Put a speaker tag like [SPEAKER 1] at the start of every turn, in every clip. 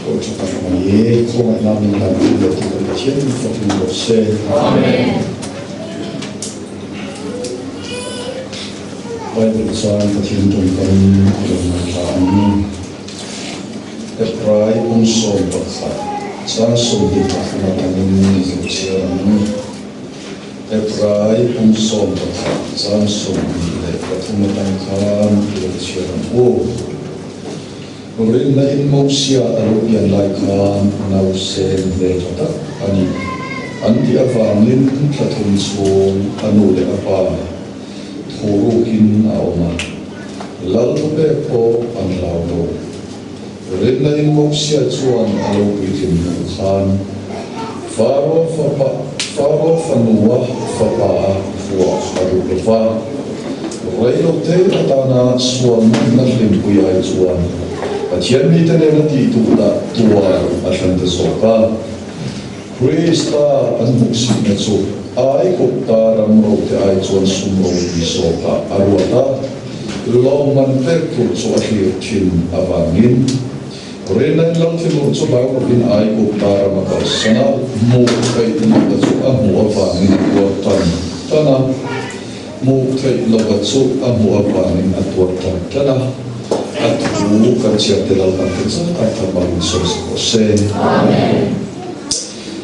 [SPEAKER 1] Aw tha tak mai, khawngaihna min hlan tu leh tu kan Pathian min fak hlum rawh se.
[SPEAKER 2] Amen.
[SPEAKER 1] Bible chuan Pathian tawngkam a rawn ngaithla ang. Hebrai bung 11 chang 23 atangin i lo chhiar ang. Hebrai bung 11 chang 23 atang khan i lo chhiar ang u. Rinna in Mosia a lo pian lai khan nausen hmeltha tak a ni an tih avangin thla thum chhung a nu leh a pa thu rukin a awm a, lal thupek pawh an hlau lo. Rinna in Mosia chuan a lo puitlin hnu khan Faro fapa Faro fanua fapa a vuah a duh lo va. Reilote atana sualna hlimpui ai chuan Pathian mite nena tih duh dah tuar a thlen ta zawk a. Krista an hmuhsihna chu Aigupta ram rote ai chuan sum ropui zawkah a ruat a, lawmman pek tur chu a thlir thin avangin Rinna in lo thinur chu hlau lovin Aigupta ram a kalsan a, hmuh theih lohna chu a hmuh avangin a tuar tan tan a. Hmuh theih lova chu a hmuh avangin a tuar tan tan a, a thu kan chhiar te lo kan ti chak a, tha bangin sawi sak rawh se.
[SPEAKER 2] Amen.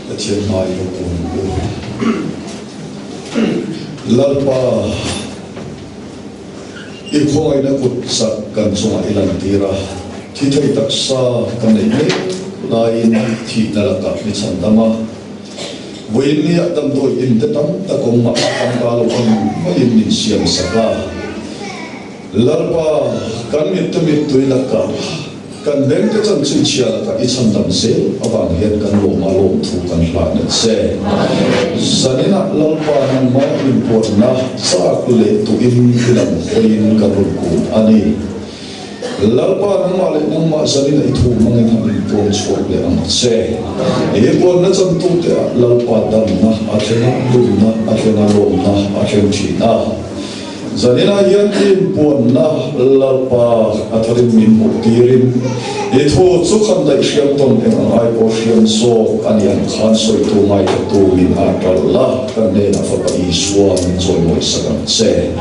[SPEAKER 1] Pathian hmai lo kun u. Lalpa, i khawngaihna kut chak kan chungah i lantir a, thi thei taksa ka neih mek laiin thihna lakah mi chhandam a. Vawiin nia damdawi in te tam tak awm a, tangka lo ang maiin min siam sak a. Lalpa, kan mitte mittui lakah, kan bengte chanchin chhia lakah i chhandam zel avang hian kan lawm a, lawmthu kan hlan a che. Zaninah Lalpa nangmah inpuanna chak leh tuhin i lam hawiin kan rawn kun a ni. Lalpa nangmah leh nangmah zanin a i thu hmangin han inpuang chhuak leh ang che. I puanna chantute ah Lalpa damna a thleng a, nunna a thleng a, lawmna a thleng thin a. Zaninah hian i inpuanna Lalpa a tharin min hmuh tirin i thu chu khan daih hriam tawn eng ang ai pawh hriam zawk a ni ang khan sawitu ngaithatu min a ṭalh la, kan hnenah Fapa Isua min chawimawi sak ang che.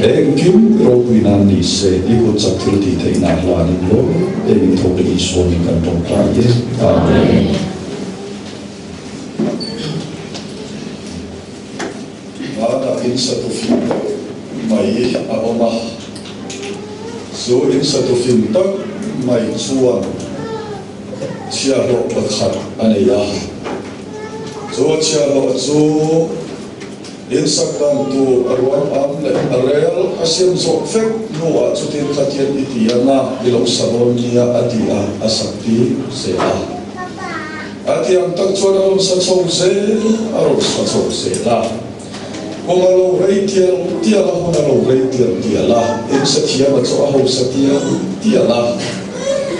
[SPEAKER 1] Engkim ropui nan ni se, i kut chak thil tih theihna hlanin lawm em in tho leh Isua min kan tawngtai e. Amen. Vanah in satu fim tak mai a awm a, chu in satu fim tak mai chuan chhiahhlawh pakhat a nei a, chu chhiahhlawh chu Insak dan tur a ruang am leh a rel a siam zawh vek hnuah chutin kha tian i ti ang a, i lo sa dawn nia a ti a, a sak ti zel a. A ti ang tak chuan a rawn sa chho zel, a rawn sa chho zel a. Kum a lo rei tial tial a, hun a lo rei tial tial a, insa thiam a chu a hausa tial tial a.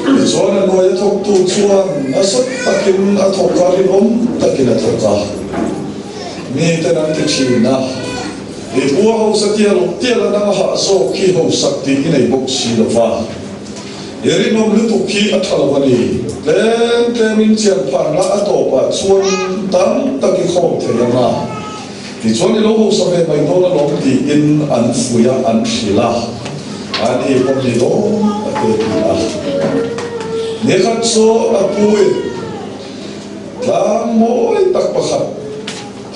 [SPEAKER 1] Tichuan a hnuai a thawktu chuan nasa takin a thawk a, rinawm takin a thawk a. Miten an ti thin a, I pu a hausa tial tial a nang a hah zawk khi hausak tih i nei bawk si lo va, i rinawm lutuk khi a tha lo a ni. Tlem tlem in chian phan la a tawpah chuan tam tak i khawm thei ang a, tichuan i lo hausa ve mai dawn alawm tiin an fuih a, an hrilh a, ani pawh ni dawn a te ti a. Nikhat chu a pu in. Tlang mawi tak pakhat,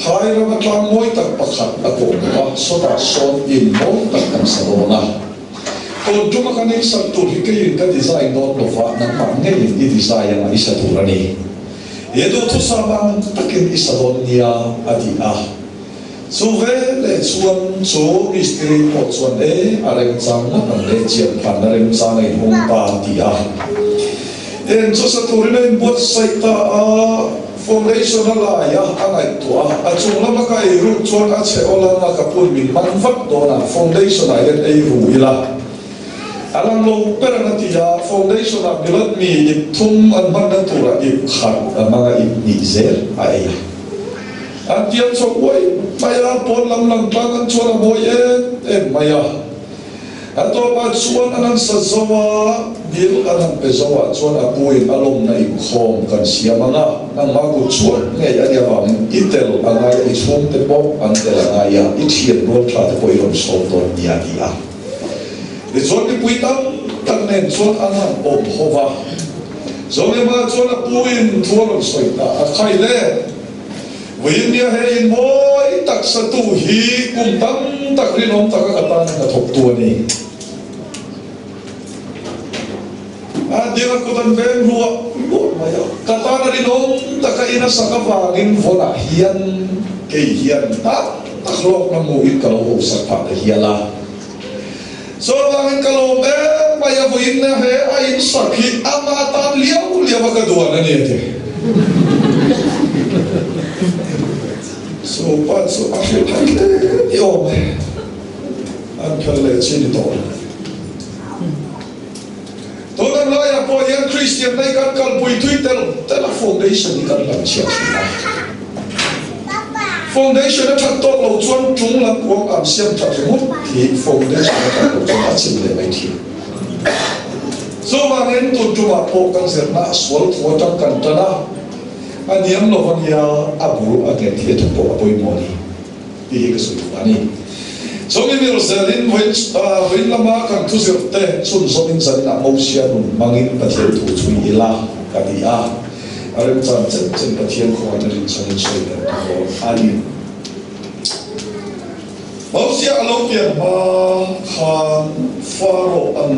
[SPEAKER 1] Hai rama tlang mawi tak pakhat a kawh hmu a, sawtah sawn in mawi tak kan sa dawn a. Tun tuma kan in sak tur hi keiin ka design dawn lo va, nangmah ngeiin i design anga i sa tur a ni. I duhthusam ang takin i sa dawn nia, a ti a. Chu veleh chuan chu mistiri pawh chuan e, a remchang ngawt ang le, chian phan a remchang a inhawng ta, a ti a. Eng chu sa turin a inbuatsaih ta a, foundation a lai a, a ngaihtuah a, a chung lama ka ei ruk chuan a chhe awl ang a, ka pun min man vat dawn a, foundation ah hian ei ru ila a lang lo ber ang a ti a, foundation ah milat mi ip thum an hmanna turah ip khat a hmang a, ip hnih zel a ei a. An tiam chho uai mai a, pawn lam lang tlang an chuan a mawi em em mai a. A tawpah chuan an han sa zo a, bill an han pe zo ah chuan a pu in a lawmna inkhawm kan siam ang a, nangmah kut chhuat ngei a nih avangin i tel a ngai a, i chhungte pawh an tel a ngai a, i thian rual tha te pawh i rawn sawm dawn nia a ti a. Tichuan mipui tam tak nen chuan an han awm ho va, Zoema chuan a pu in thu a rawn sawi ta a, Khai le! Vawiinnia he in mawi tak satu hi kum tam tak rinawm taka ka tan hna thawktu a ni. A ding a kut an veng hluah hluah mai a, ka tan a rinawm taka in a sak avangin vawnah hian kei hian tam tak hlawkna hmuhin ka lo hosak phah ta hial a. Chuvangin ka lawm em mai a, vawiinna he a in sak hi ama tan liau liau a ka duan a ni a ti. Chu pa chu a hrilh thei hle ni awm e, an phel leh chi ni tawh lo. Tun ang laiah pawh hian Kristian nei kan kalpui thui tel tel a foundation hi kan hlam chhiat thin a. Foundation a that tawk lo chuan tung lam kuang an siam that ringawt hi foundation a that lo chuan a chim leh mai thin. Chuvangin tun tumah pawh kan zirna a sual thu atang kan tan a, a niam lo ania a bul a nghet hi a that pawh a pawimawh a ni tih hi ka sawi duh a ni. Chumi mir zelin vawiin lama kan thu zirte chhunzawmin zaninah Mosia nun hmangin Pathian thu chhui ila ka ti a. A remchan chen chen Pathian khawngaihna rinchhanin sawi kan ti dawn a ni. Mosia a lo pian hma khan Pharaoh an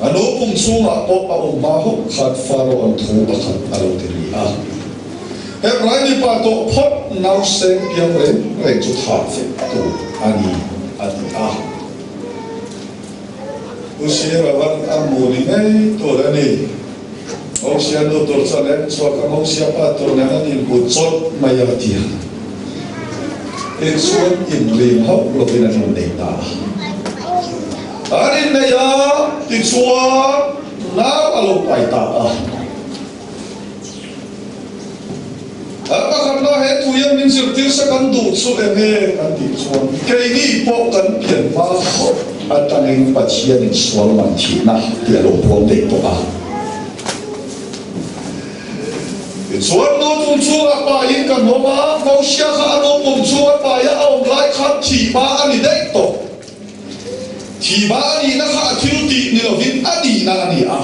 [SPEAKER 1] a nu pum chhungah pawh a awm hma hauh khan Pharaoh an thu pakhat a lo ti ri a. Hebrai mipa tawh phawt nauseng piang reng reng chu thah vek tur a ni a ti a. Pu Siravan a hmu ni ngei tur a ni. Mosia nu tur chuan em chhuak a, Mosia pa tur nen an inbu chawt mai a ti a. Tichuan inrim hauh lovin an innei ta a. An innei a, tichuan nau a lo pai ta a. An pakhatna he thu hian min zirtir se kan duh chu enge kan tih chuan keini pawh kan pian hma khawp atangin Pathianin sual man thihna tih a lo puang daih tawh a. Tichuan nu pum chungah pahin kan awm a, Mosia kha a nu pum chunga paia a awm lai khan thih hma a ni daih tawh. Thihma a nihna kha a thil tih ni lovin a nihna a ni a.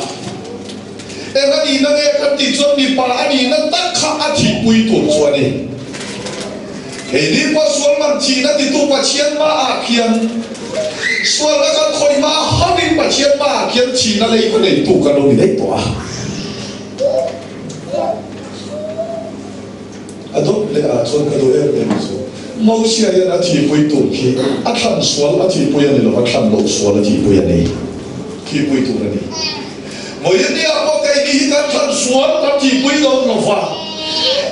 [SPEAKER 1] Eng a nihna nge kan tih chuan mipa a nihna tak kha a thihpui tur chu a ni. Keini pawh sual man thihna titu Pathian hmaah khian sualna kan khawih hma hauhin Pathian hmaah khian thihna lei khaw neitu kan lo ni daih tawh a. A dawt leh ah chuan ka duh em em chu Mosia hian a thihpui tur khi a thlan sual a thihpui a ni lo, a thlan loh sual a thihpui a ni. Thihpui tur a ni. Vawinia pawh keini hi kan thlan sual kan thihpui dawn lo va,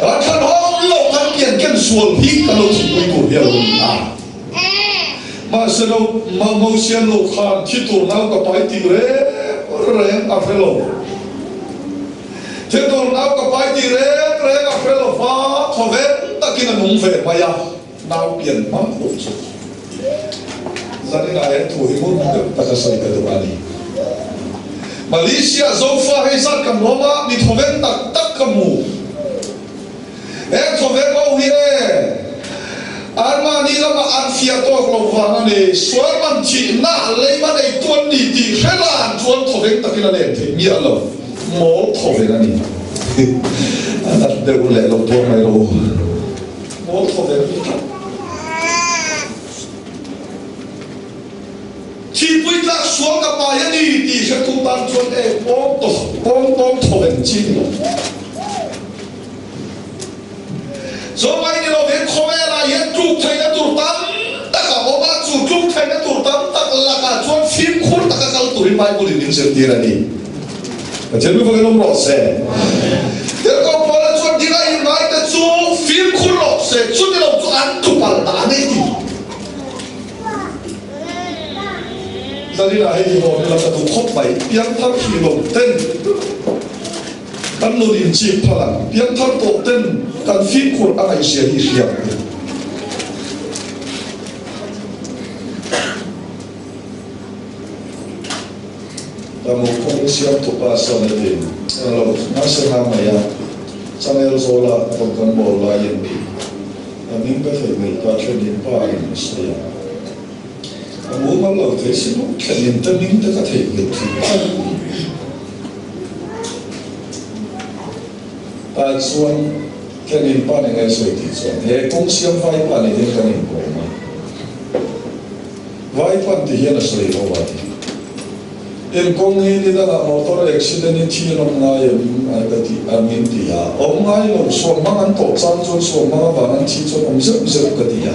[SPEAKER 1] kan thlan hawm loh kan pian ken sual hi kan lo thihpui tur hi a lo ni a. Mahse lo Mosia nu khan thi tur nau ka pai tih reng reng a hre lo. Thil tur nau ka pai tih reng reng a hre lo va, thawven takin a nung ve mai a, nau pian hmang uk chu. Zaninah he thu hi ngun deuh taka sawi ka duh a ni. Malaysia Zofa hei zat kan awm a, mi thawven tak tak ka hmu. He thawven ho hi e, anmahni lamah an fiah tawk lo vang a ni. Sual man thihna leima neitu an ni tih hre lan chuan thawveng takin a lem theih miah lo. Mawl thawveng a ni. A nat deuh leh lo tuar mai lo. Mawl thawveng a ni tlat. Thihpui tlak sual ka pai a ni tih hretu tan chuan e pawng pawng pawng thawveng chi ni lo. Zawmai ni lovin khawvelah hian tluk theihna tur tam tak a awm a, chu tluk theihna tur tam tak lakah chuan fimkhur taka kal turin Bible in min zirtir a ni. Pathian mi vakin awm rawh se. Tirhkoh Paula chuan dila inngaite chu fimkhur rawh se, chuni lo chu an tupal ta a ni ti. Zaninah hei hi hawn ila ka duh khawp mai, piangthar hrih lo ten. Kan nun inchip phal ang. Piangthar tawh ten kan fimkhur a ngaihzia hi hria ang u. Ka mu kawng siam tupa sawn a ti. Englo nasa nga mai a, changel zawla rawn kan bawl laiin a hming ka theihnghilh ta thlenin pa in a sawi a. Ka mumal lo thei si bawk thlenin te hming te ka theihnghilh thin. Tah chuan thlenin pa ni nge sawi tih chuan he kawng siam vai pa nen hian kan inkawm a, vai pan ti hian a sawi ho a ti. In kawng hi ni dangah motor accident in thi an awm ngai em ka ti a min ti a, awm ngai lo suamhmang an tawh chang chuan suamhmang avang an thi chuan awm zeuh zeuh ka ti a.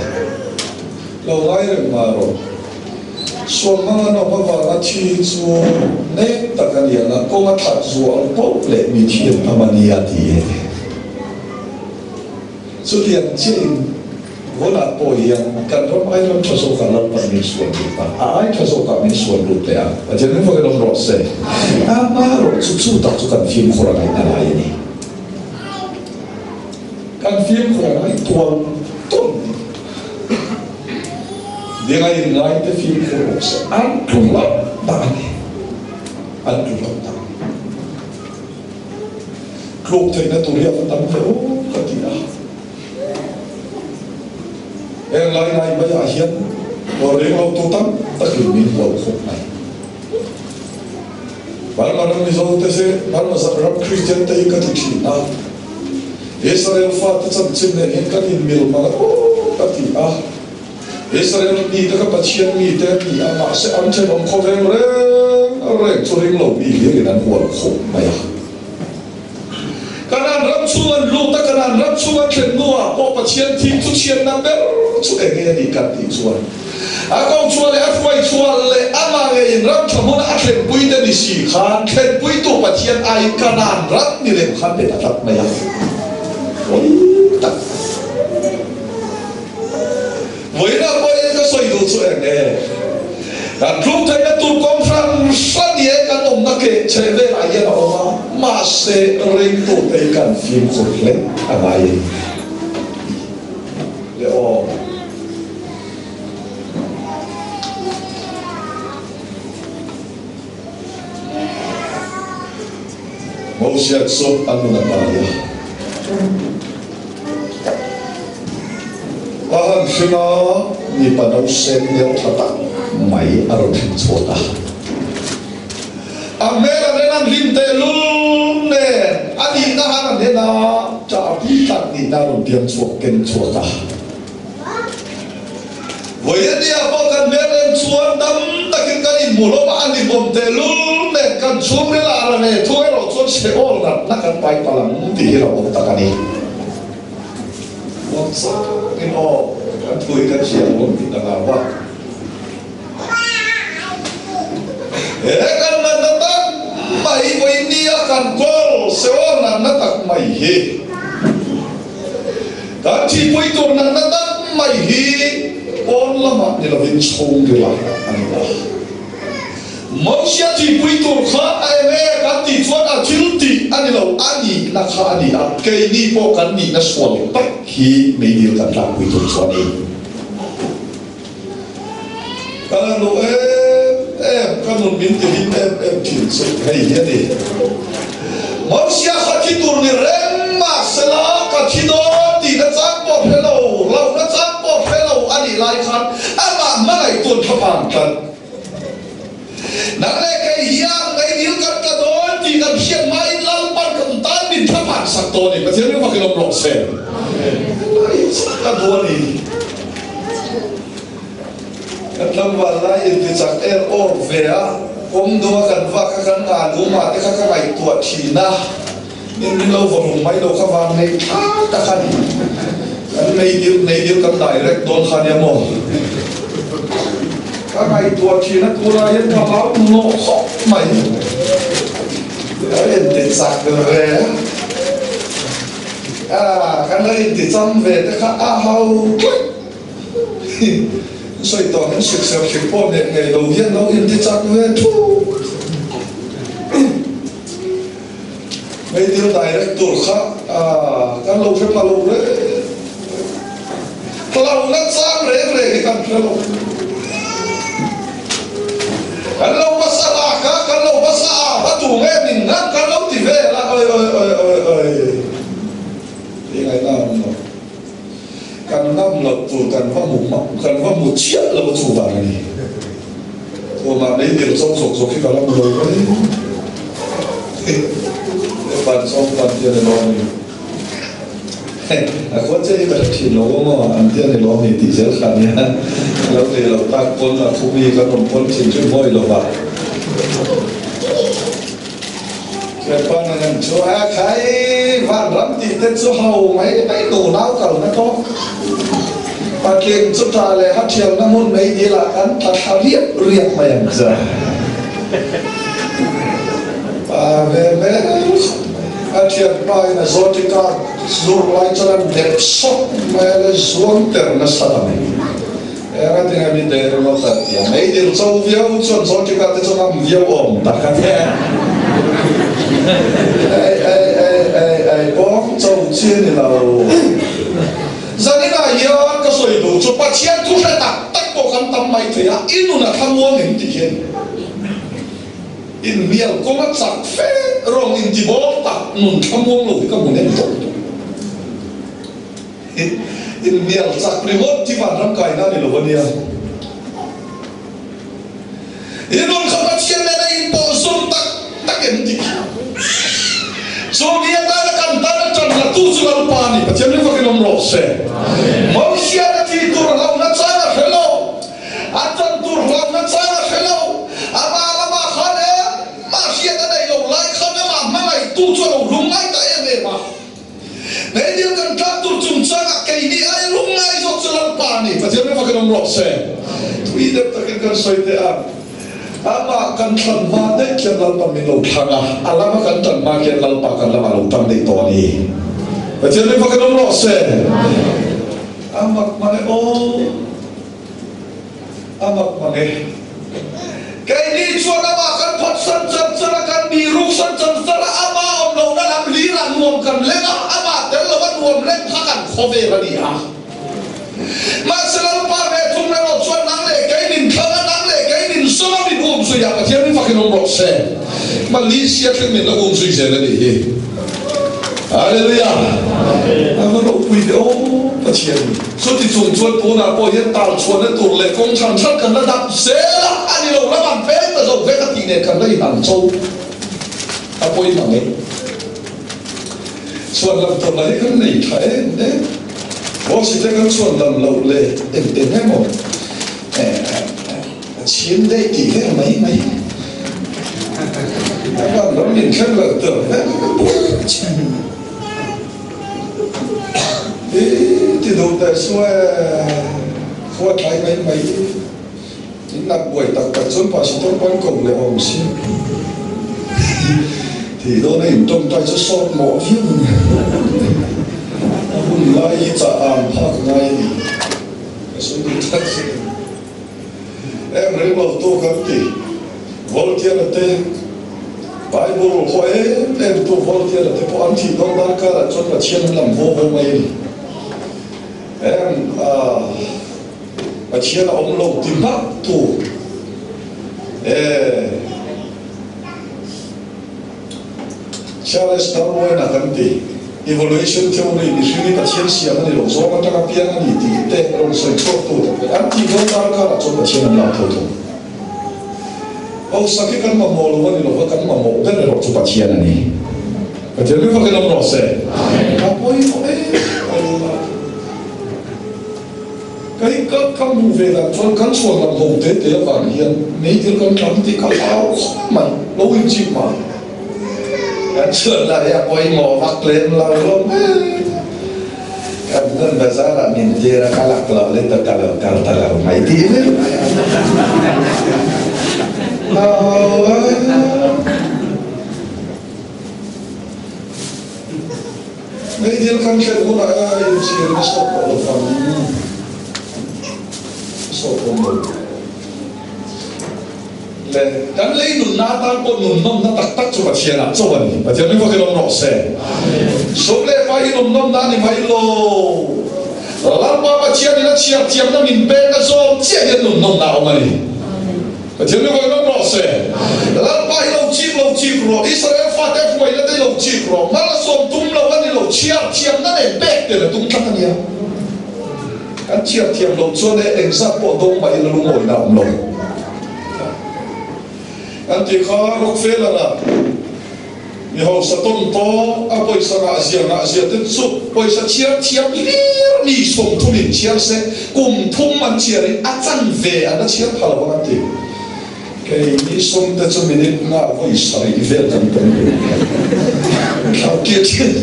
[SPEAKER 1] Lo ngai reng mah rawh. Suamhmang an awm avanga thi chu nek tak a ni ang a, kawng a that zual poh leh mi thi an tam a ni a ti e. Chutiang chiahin vawnah pawh hian kan ram ai ram tha zawkah Lalpan min sual lut a, a ai tha zawkah min sual lut leh a, Pathian min vakin awm rawh se. Amaherawh chu chu tak chu kan fimkhur a ngaihna lai a ni. Kan fimkhur a ngaih tual tual a ni. Dinga in ngai te fimkhur bawk se an tlu hlauh tak a ni. An tlu hlauh tak a ni. Tluk theihna tur hi a va tam ve aw ka ti a. Heng lai lai maiah hian reng lo tu tam takin min hual khawp mai. Burma ram Mizo te se Burma ram Kristian te hi ka ti thin a. Israel fate chanchin nen hian kan inmil hmang a aw ka ti a. Israel mite kha Pathian mite an ni a, mahse an thenawm khawveng reng reng chu ring lo mi hlirin an hual khawp mai a. Kanaan ram chhung an lut a, Kanaan ram chhung an thlen hnuah pawh Pathian thim chu chhiatna ber chu eng nge a nih kan tih chuan a ko chhuah leh a hruai chhuah leh amah ngeiin ram tha hmuna a thlenpui te ni si khan thlenpuitu Pathian aiin Kanaan ram ni lem khan pe ta tlat mai a. Pawi tak. Vawiinah pawhin ka sawi duh chu eng nge? Kan tluk theihna tur kawng hran hran hi kan awmna keh chhe velah hian a awm a, mahse ringtute hi kan fimkhur hle a ngai a ni. Le aw. Mosia chu a nun a kai a. A han hring a, mipa nausen nel tha tak mai a rawn hring chhuak a. A hmel a nen an hlim tehlul nen a nihna han a hnen a, ṭah pui tak nihna a rawn piang chhuak ken chhuak a. Vawiania pawh kan hmel en chuan dam takin kan inhmu hlawm a, a limawm tehlul nen kan chhungril ah rang e thu erawh chuan Sheol natna kan pai palh ang tih hi lo awm tak a ni. Muang changin aw kan thu hi kan hria ang tih ka hlau a. He kan natna tak mai vawinia kan kawl Sheol natna tak mai hi. Kan thihpui tur natna tak mai hi pawn lamah ni lovin chhungril ah a ni a. Mosia thihpui tur kha a eng e kan tih chuan a thil tih a ni lo, a nihna kha a ni a, keini pawh kan nihna sual tak hi meidil kan tlakpui tur chu a ni. Ka la duh em em, ka nun min ti hlim em em thin chu hei hi a ni. Mosia kha thi tur ni reng mahsela ka thi dawn tih na chang pawh hre lo, hlauhna chang pawh hre lo a nih lai khan amah hmangaihtuan kha vang tlat. Nang leh kei hian meidil kan tla dawn tih kan hriat hmain Lalpan kan tan min thlaphan sak dawn a ni. Pathian ring vakin awm rawh se. Ka duh a ni. Kan tlangval lai intichak er awr ve a, kawng duma kan vak a kan ngah luma te kha ka ngaihtuah thin a, min min lo vaw hlum mai lo kha van nei tha tak a ni. Kan meidil meidil kan direct dawn kha nia maw? Ka ngaihtuah thin a, tunah hian ka hlau hnawh khawp mai. A intichak ve a. A, kan la inticham ve te kha a hau tlat. Sawi tawh ang sik ser hrim pawh nek ngei lo hian lo inti chak ve thu. Meidil direct tur kha kan lo hre pha lo reng reng. Hlauhna chang reng reng hi kan hre lo. Kan lo hmasa lak a, kan lo hmasa. nge min ngam kan lo ti vel a, oi oi oi oi oi ti ngaihna a awm lo. Kan ngam loh tur kan va hmu kan va hmu chiah lo chu vang a ni. Thuamah mei dir chawng zawk zawk hi ka la hmu lo mai. Pan chawng pan ti a ni lawm ni. A khuan che hi ka hre thin lo maw an ti a ni lawm ni tih zel kha nia. Lo nei lo tak pawn a khu mi kan rawn pawn thin chu mawi lo va. Thianpa na ngan chu a khai vanram tih te chu ho mai mai nu nau kal na tawk. Patling chu ta leh ha thialna hmun mei dil ah kan tla thla riak riak mai ang che. Pa ve ve khawp mai. A thianpa in a zawti card zur lai chuan an dep sawk mai a le zuang ter nasa ta mai. Eng a tinge mi te ringawt a tia. Mei dil cho viau chuan zawti card te chu ngam viau awm tak a nia. Ei ei ei ei ei kawng cho chi a ni lo. Zaninah hian ka sawi duh chu Pathian thu hre tak tak pawh kan tam mai thei a, i nun a thlamuang em tih hian inhnial kawng a chak fe rawng intibawr tak nun thlamuang lo hi ka hmu nem tawh tawh. Inhnial chak ringawt hi vanram kaina a ni lo a nia. I nun kha Pathian nena inpawh zawm tak tak em tih khi. Chu mi atana kan tan a tan la tu chu Lalpa a ni. Pathian ring vakin awm rawh se. Mosian a thi tur hlauhna chang a hre lo. A tan tur hlauhna chang a hre lo. Amah lamah khan engmah hriat a neih loh lai khan amah hmangaihtu chu a lo lungngai ta em em a. Meidil kan tlak tur chungchangah keini aia lungngai zawk chu Lalpa a ni. Pathian ring vakin awm rawh se. Tui deuh takin kan sawi teh a, amah kan thlan hma daih khian Lalpa min lo thlang a, a lama kan tan hma khian Lalpa kan lamah lo tang daih tawh a ni. Pathian ring vakin awm rawh se. A mak mange aw. A mak mange. Keini chuan amah kan phawt san char char a, kan bihruk san char char a, amah awm lohna lam hlirah nuam kan leng a, amah tel lova nuam leng kha kan khaw vel a ni a. Mahse Lalpa ve thung erawh chuan nang leh kei min thlang a, nang leh kei min zawm a, min um zui a, Pathian min fakin awm rawh se. Malaysia thleng min la um zui zel a nih hi. Hallelujah! A va ropui ve aw Pathian. Chuti chung chuan tunah pawh hian tal chhuahna tur leh kawng chhan chhan kan la dap zel a, a ni lo lam an veng ta zo vek a tih nen kan la inang cho a pawi mang e. Chhuan lam tur lah hi kan nei tha em em. Boss te kan chhuan lam loh leh eng eng emaw a chhim daih tih vel mai mai. A van ram in thleng loh tur vek a chhim. I ti duh teh suh e, khua tlai mai mai in nak buai tak tak chuan pastor pawn ko leh awm si. Thih dawn a in tawngtai chu sawt mawh viau a ni. A hun lai hi chah ang phak ngai a ni. Ka sawi duh tak zet a ni. Em reng lo tu kan ti. Voltiana te Bible haw em em tu Voltiana te pawh an thih dawn dan karah chuan Pathian an lam haw haw mai a ni. Em a Pathian a awm lo ti hmak tu e Charles Darwin-a kan ti. Evolution theory, mihring hi Pathian siam a ni lo, zawng atanga piang a ni tih te rawn sawi chhuak tu tak leh an tih dawn dar karah chuan Pathian an lak tho thung. Hausak hi kan mamawh lo a ni lova, kan mamawh ber erawh chu Pathian a ni. Pathian hi vakin awm rawh se. A pawimawh em em a. Kei ka ka hmuh ve dan chuan kan chhuan lam ho te te avang hian meidil kan tlang tih ka hlau khawp mai, lo inchip mai. Kan chhuan lah hi a pawimawh vak lem lo hlawm em. Kan hmun bazar ah min tir a, ka lak loh leh ta ka lo kal ta lo mai tih vel mai a. Meidil kan thlen hunah a inchhir na sawt tawh lo vang. Sawt awm lo. Le kan lei nunna atan pawh nun nawmna tak tak chu Pathianah chauh a ni. Pathian ring vakin awm rawh se. Sum leh pai hi nun nawmna a ni mai lo. Lalpa Pathianin a chhiar thiamna min pek a zawm chiah hian nun nawmna a awm a ni. Pathian hi vawi rawh rawh se. Lalpa hi lo chik lo chik rawh, Israel fate hruaina te hi lo chik rawh, mal a sawm tum lo a ni lo, chhiar thiamna nen pek tel a tum tlat a nia. Kan chhiar thiam loh chuan e engzat pawh dawng mah ila lungawina a awm lo. Kan ti kha Rockefeller-a Mi hausa tawn tawh a pawisa ngahzia ngahzia te chu pawisa chhiar thiam hlir mi 30 in chhiar se kum thum an chhiar in a chanve an la chhiar pha lo ang an ti. Kei mi sawm te chu minute nga vawi sarih vel kan tawn tur thlau tir thin.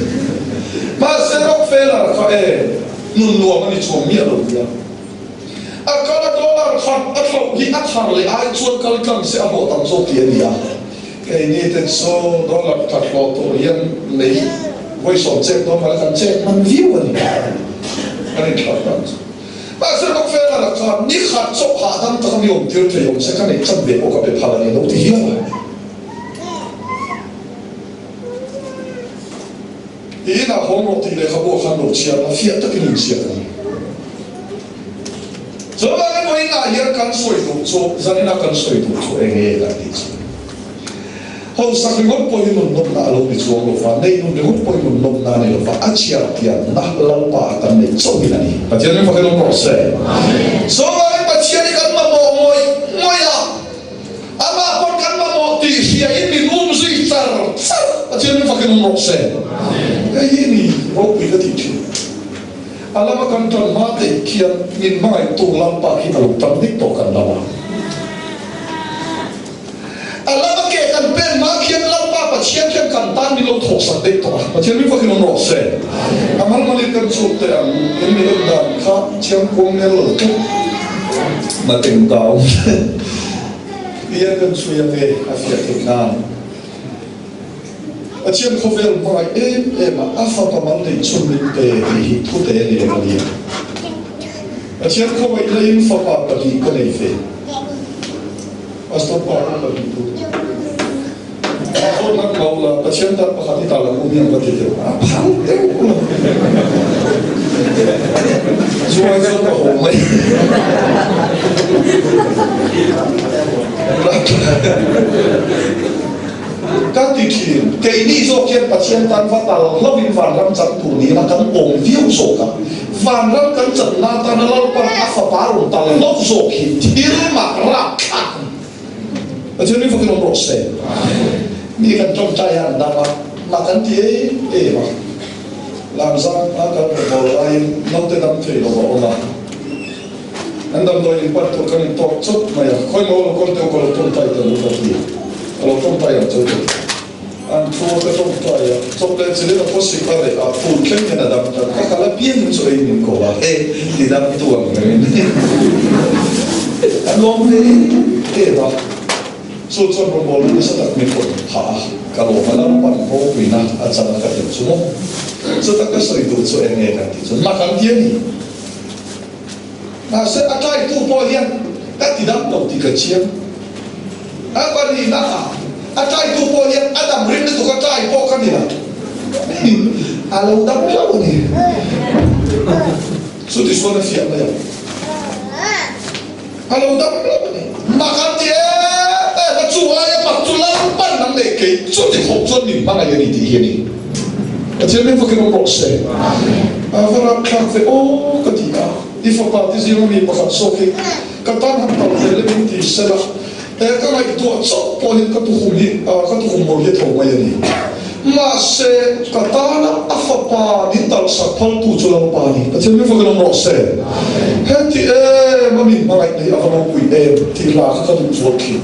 [SPEAKER 1] Mahse Rockefeller kha e nun nuam a ni chuang miah lo nia. A kal a dollar khat a thlauh hi a thar leh ai chuan kal tlang se a hlawh tam zawk tih a ni a. Keini te chu dollar khat hlawh tur hian lei vawi sawm chek dawn mah la kan chek hman viau a ni. Kan inthlak dan chu. Mahse Rockefeller-a khan ni khat chawp hahdam taka mi awm tir thei awm se ka neih chan ve pawh ka pe phal a ni lo ti hial a. Tiin a hawng rawh tih lehkhabu ah khan lo chhiar a, fiah takin inziak a ni. Chuvangin vawiinah hian kan sawi duh chu, zanina kan sawi duh chu eng nge kan tih chu? Hausak ringawt pawhin nun nawmna a lo ni chuang lo va, nei nun ringawt pawhin nun nawmna a ni lo va, a chhiar pianna Lalpa a kan neih chauhin a ni. Pathian min fakin awm rawh se. Chuvangin Pathian hi kan mamawh ngawih ngawih a. Amah pawn kan mamawh tih hria in min um zui char char Pathian min fakin awm rawh se. Hei hi ni ropui ka tih thin. A lama kan tan hma theih khian min hmangaihtu Lalpa khi a lo tam dik tawh kan lam a. A lama ke kan pen hma khian Lalpa Pathian khian kan tan min lo thawhsak daih tawh a. Pathian min fakin awm rawh se. A malmalin kan chhuk teh ang in mi en dan kha Chiangkuang nel lo tlat. Mateng kau Pian kan chhui ange a fiah theih nan. Pathian khawvel hmangaih em em a, a fapa mal neih chhun min pe tih hi thu te a ni lo a nia. Pathian khawngaih laiin fapa pahnih ka nei ve. Pastor pa pawh pahnih tur. Zawt ngat lo la, Pathian tan pakhat hi tal ang u miang ka ti deuh. A phal deuh lo. Zuai chuan ka haw mai. Ka ti thin, keini zawk hian Pathian tan va tal hlauhin vanram chan tur niin a kan awm viau zawk a. Vanram kan channa atana Lalpan a fapa rawn tal hlauh zawk hi thil mak rapthlak a ni. Pathian min fakin awm rawh se. Mi kan tawngtai a an dam a, mah kan ti em em a. Lamzang a kan rawn bawl laiin naute dam thei lo a awm a. An damdawi in pan tur kan in tawk chawt mai a, khawi maw lo kawl teuh ka lo tawngtai tel u ka ti. Ka lo tawngtai ang cheu ka ti. An thu a ka tawngtai a, chawp leh chilin a khawsik a reh a, phul thleng hian a dam tan. Ka kal apiang in chu ei min ko a, he ti dam tu ang rengin an lawm ve em a. Chu chuan rawngbawlna nasa tak min rawn phah a, ka lawm a, Lalpan ropuina a chan a ka tel chu maw? Chuta ka sawi duh chu eng nge kan tih chuan mak an ti a ni. Mahse a tlaitu pawh hian ka ti dam lo tih ka chiang. A pahnihna ah a tlaitu pawh hian a dam ring lutuk a tlai pawh ka ni lo. A lo dam hlauh a ni. Chuti chuan a fiah mai ang. A lo dam hlauh a ni. Mak an ti em em a, chu aia mak chu Lalpan nang leh kei chuti khawp chuan min hmangaih a ni tih hi a ni. Pathian min fakin awm rawh se. A va rapthlak ve aw ka ti a, i fapa te zinga mi pakhat zawk hi ka tan han tal ve le min ti sela, he ka ngaihtuah chauh pawh hian ka tukhum hi ka tukhum mawlh hi a tho mai a ni. Mahse ka tana a fapa min talsak phaltu chu Lalpa a ni. Pathian min fakin awm rawh se. Heti em a min hmangaih nei a va ropui em tih hla kha ka duh zual thin.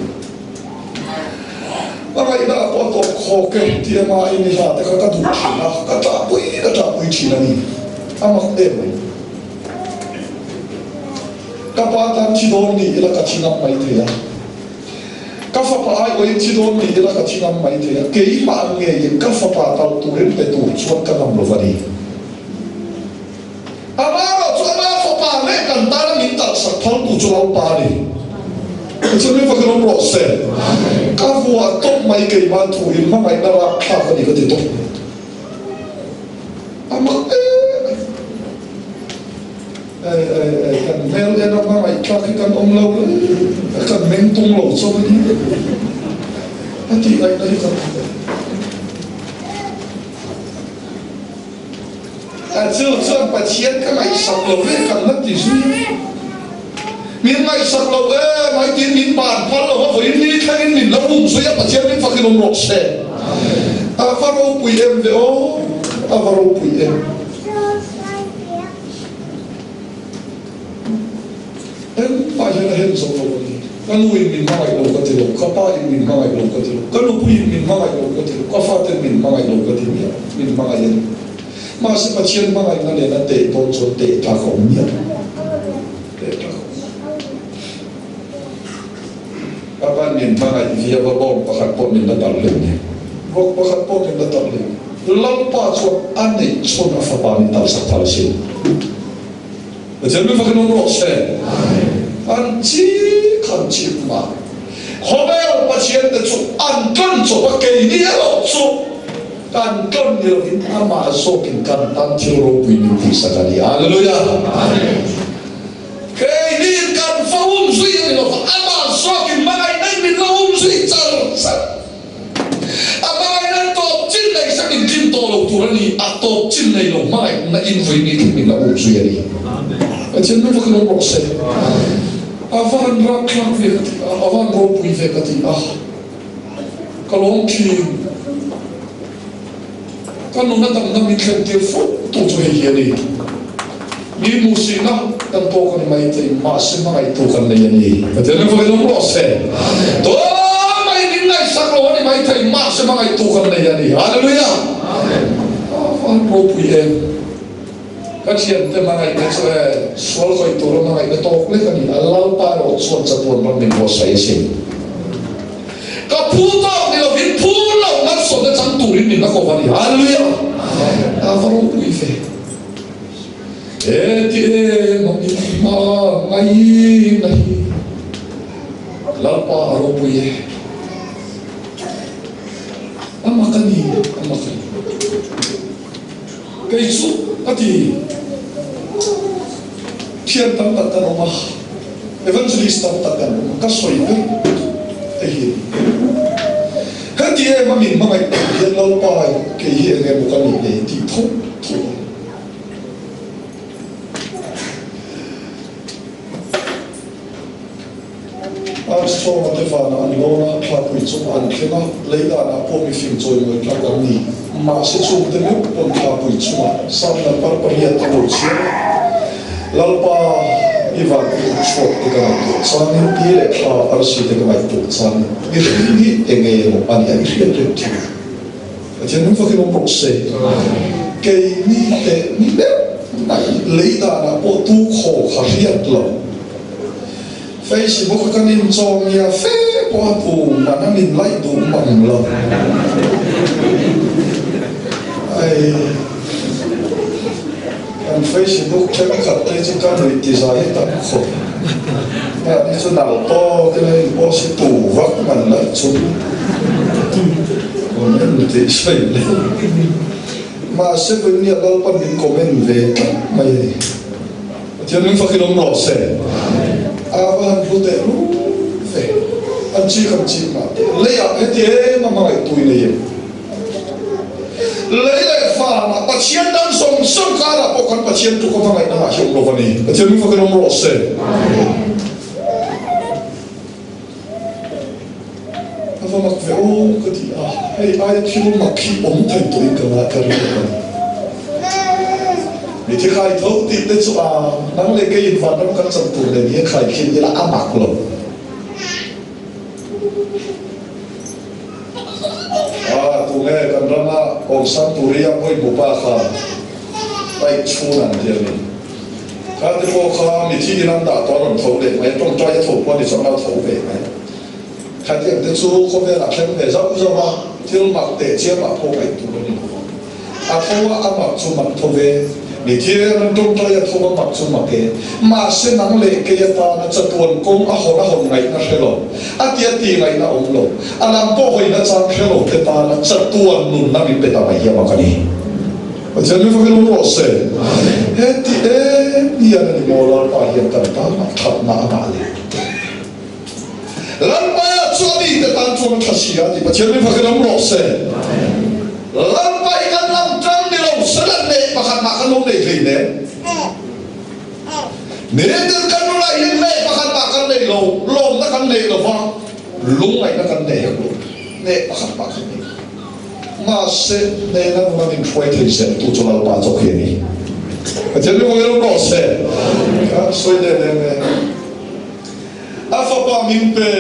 [SPEAKER 1] A ngaihna a pawh a tawp khawk e tih ema in i hla te kha ka duh thin a, ka ṭahpui ka ṭahpui thin a ni. A mak em mai. Ka pa tan thi dawn ni ila ka thi ngam mai thei a. Ka fapa aiawhin thi dawn ni ila ka thi ngam mai thei a. Keimah ang ngeiin ka fapa tal turin pe tur chuan ka ngam lo va ni. Amaherawh chu ama fapa leh kan tana min talhsak phaltu chu Lalpa a ni. Pathian min fakin awm rawh se. Ka vuah tawp mai keimah thu in hmangaihna rapthlak a ni ka ti tawp mai. A mak em em. Ei ei ei kan hmel en a hmangaih tlak hi kan awm lo le. Kan meng tung lo chauh a nia. A tih ngaihna hi kan hmu ve. A chu chuan Pathian ka ngaihsak lo ve kan la ti zui a. Min ngaihsak lo em ai tiin min ban phal lo va, vawiin ni thlengin min la um zui a, Pathian min fakin awm rawh se. A va ropui em ve aw, a va ropui em. Engmah hian a hen zo lo a ni. Ka nu in min hmangaih lo ka ti lo, ka pa in min hmangaih lo ka ti lo, ka nupui in min hmangaih lo ka ti lo, ka faten min hmangaih lo ka ti miah, min hmangaih a ni. Mahse Pathian hmangaihna nena teh dawn chuan teh tlak a awm miah lo. Teh tlak a awm miah lo. Ka pa'n min hmangaih viau a, bawng pakhat pawh min la darh leh ni. Vawk pakhat pawh min la darh leh ni. Lalpa chuan a neih chhun a fapa min talsak phal asin. Pathian mi fakin awm rawh se. An chi khan chip mah. Khawvel Pathian te chu an tlawn chawp a, keini erawh chu kan tlawn ni lovin amah zawkin kan tan thil ropui min tihsak a ni. Hallelujah! Keini kan fa um zui a ni lova, amah zawkin hmangaihna in min lo um zui char char. A hmangaihna tawp chin nei sak in tlin tawh lo tur a ni, a tawp chin nei lo hmangaihna in vui ni thleng min la um zui a ni. Pathian mi vakin awm rawh se. A va han rakthlak ve ka ti a, a va han ropui ve ka ti a, ka lawm thin. Ka nuna damna min thlen tir fo tu chu hei hi a ni. Mi hmuhsihna kan tawk a ni mai thei, mahse hmangaihtu kan nei a ni. Pathian in vawiin awm rawh se. Tumah in min ngaihsak lo a ni mai thei, mahse hmangaihtu kan nei a ni. Hallelujah! A van ropui em! Ka thiante hmangaihna chu e, sual khawih tura hmangaihna tawk lek a ni. A Lalpa erawh chuan chatuan ram min buatsaih asin. Ka phu tawk ni lovin phu lo malsawmna chang turin min la kawp a ni. Hallelujah! A va ropui ve. He ti em a min hma ngaihna hi Lalpa a ropui e. A mak a ni, a mak a ni. Kei chu a ti. Thian tam tak kan awm a, evangelist tam tak kan awm a, ka sawi ber te hi a ni. Heti em a min hmangaih tak hian Lalpa kei hi eng emaw ka nih nei tih tho tho a ni. Armstrong-a te vanah an lawn a, thlapui chungah an thleng a, lei danah pawh mifing chawimawi tlak an ni. Mahse chungte meuh pawn thlapui chungah Sam number pariat a lo chhiar a, Lalpa, i van i kut chhuak te ka ngaihtuah changin, i leh thla arsi te ka ngaihtuah changin, mihring hi enge maw a nia i hriat reng thin? Pathian hming fakin awm rawh se. Keini teh meuh mai lei danah pawh tu khaw kha hriat lo. Facebook a kan inchawm nia fe pawh a tu man a min laih duh mang lo. Ai kan Facebook thenkhat te chu ka nuih ti zai hi tam khawp. Mahni chu nal tawk ila in post hi tu vak man laih chu comment tih sawi leh. Mahse vawinia Lalpan min comment ve tlat mai a ni. Pathian min fakin awm rawh se. A va han hlu teh lu ve. An chik an chik mah teh. Leiah heti em a hmangaih tui nei em? Lei leh vanah Pathian dang zawng zawng karah pawh kan Pathian tluk a hmangaihna ngah hi awm lo va ni. Pathian min fakin awm rawh se. A va mak ve aw ka ti a, hei aia thil mak hi awm thei tawhin ka ngai ka ring a ni. Mi thi khai tho tih te chu a, nang leh keiin vanram kan chan tur nen hian khai khin ila a mak lo. A, tunge kan rama awmsam turi a pawi hmu pa kha paih chhun an ti a ni. Kha te pawh kha mithi in an dah tawh a rawn tho leh mai a, tawngtai a tho pawh a ni chuan a tho ve mai. Khatiang te chu khawvelah thleng ve zauh zauh a, thil mak teh chiam ah pawh ngaih tur a ni lo. A tho a, a mak chu mak tho ve. Mithi an an tawngtai a tho a mak chu mak e. Mahse nang leh kei atana chatuan kawng a hawn a hawn ngaihna hre lo, a tia ti ngaihna awm lo, a lam pawh hawina chang hre lo te tana chatuan nunna min pe ta mai hi a mak a ni. Pathian mi fakin awm rawh se. Heti em hian a ni maw Lalpa hian kan tanah thatna a ngah leh. chuan a tha si a ti. Pathian min fakin awm rawh se. Lalpa hi kan lam tan ni lo se la neih pakhat mah kan lo nei hlei nen. Nitin kan nunah hian neih pakhat mah kan nei lo, lawmna kan nei lo va, lungngaihna kan nei hek lo. Neih pakhat mah kan nei lo. Mahse, hnena nuna min hruai thei zel tu chu Lalpa chawk hi a ni. Pathian min fakin awm rawh se. Ka sawi leh leh e. A fapa min pe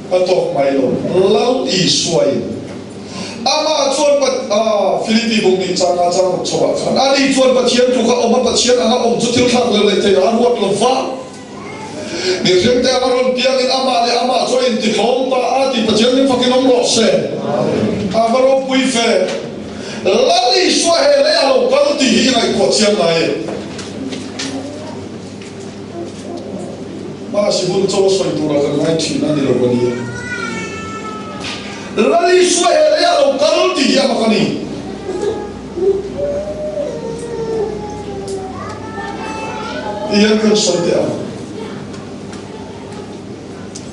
[SPEAKER 1] a tawk mai lo. Lal Isua in amah chuan Philippi bung nih changa chang ruk chho ah khan ani chuan Pathian tluk a awm a, Pathian anga awm chu thil thlak leh leh thei a ruat lo va. Mihring te anga rawn piangin amah leh amah chu a intihlawm ta a tih Pathian min fakin awm rawh se. A va ropui fe. Lal Isua he lei a lo kal tih hi i ngaihtuah chiang ngai e. Mahse hun chaw sawi tura kan ngai thin a ni lo a nia. Lal Isua he lei a lo kal tih hi a mak a ni. Ti hian kan sawi teh ang.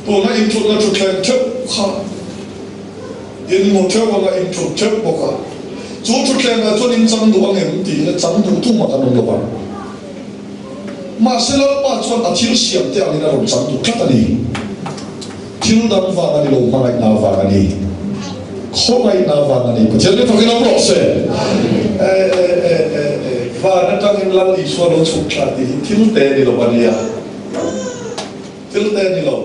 [SPEAKER 1] Tuna inthutna thutthleng theuh kha inmu theuh anga inthut theuh bawk a. Chu thutthlengah chuan in chang duh ang em tih leh chang duh tumah kan awm lo vang. Mahse Lalpa chuan a thil siam te angin a rawn chang duh tlat a ni. Thil dang vang a ni lo, hmangaihna vang a ni. Khawngaihna vang a ni. Pathian min fakin awm rawh se. E e e e e Van atangin Lal Isua lo chhuk thla tih hi thil te ni lo a nia. Thil te ni lo.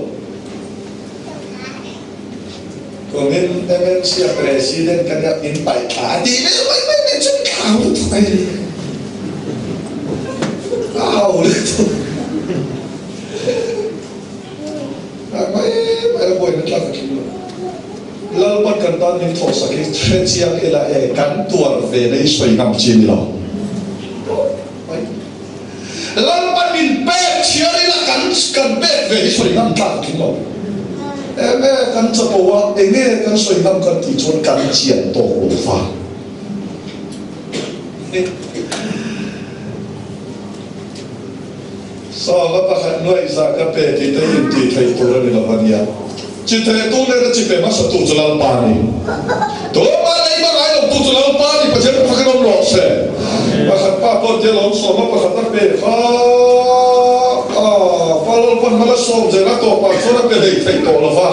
[SPEAKER 1] Kumin MNC a President ka nia min paih thla a tih mai mai mai mai chu thlau lutuk a ni. A hau lutuk. A mai mai a buaina tlak a tling lo. Lalpan kan tan min thawhsak hi hre chiang ila e kan tuar ve na i sawi ngam chi ni lo. Lalpan min pek chhiar ila kan kan pek ve hi sawi ngam tlak a tling lo. Enge kan chapo a, enge kan sawi ngam kan tih chuan kan chian tawk lo fa. Sawma pakhat nuaihza ka pe tih te in tih theih tur a ni lo a nia. Chi thehtu leh na chi pe hmasa tu chu Lalpa a ni. Tumah lei hma ngai lo tu chu Lalpa a ni, Pathian ka fakin awm rawh se. Pakhat pa pawh tia lawm sawma pakhat a pe kha a pa Lalpan hma la sawm zel a tawpah chuan a pe hlei theih tawh lo va.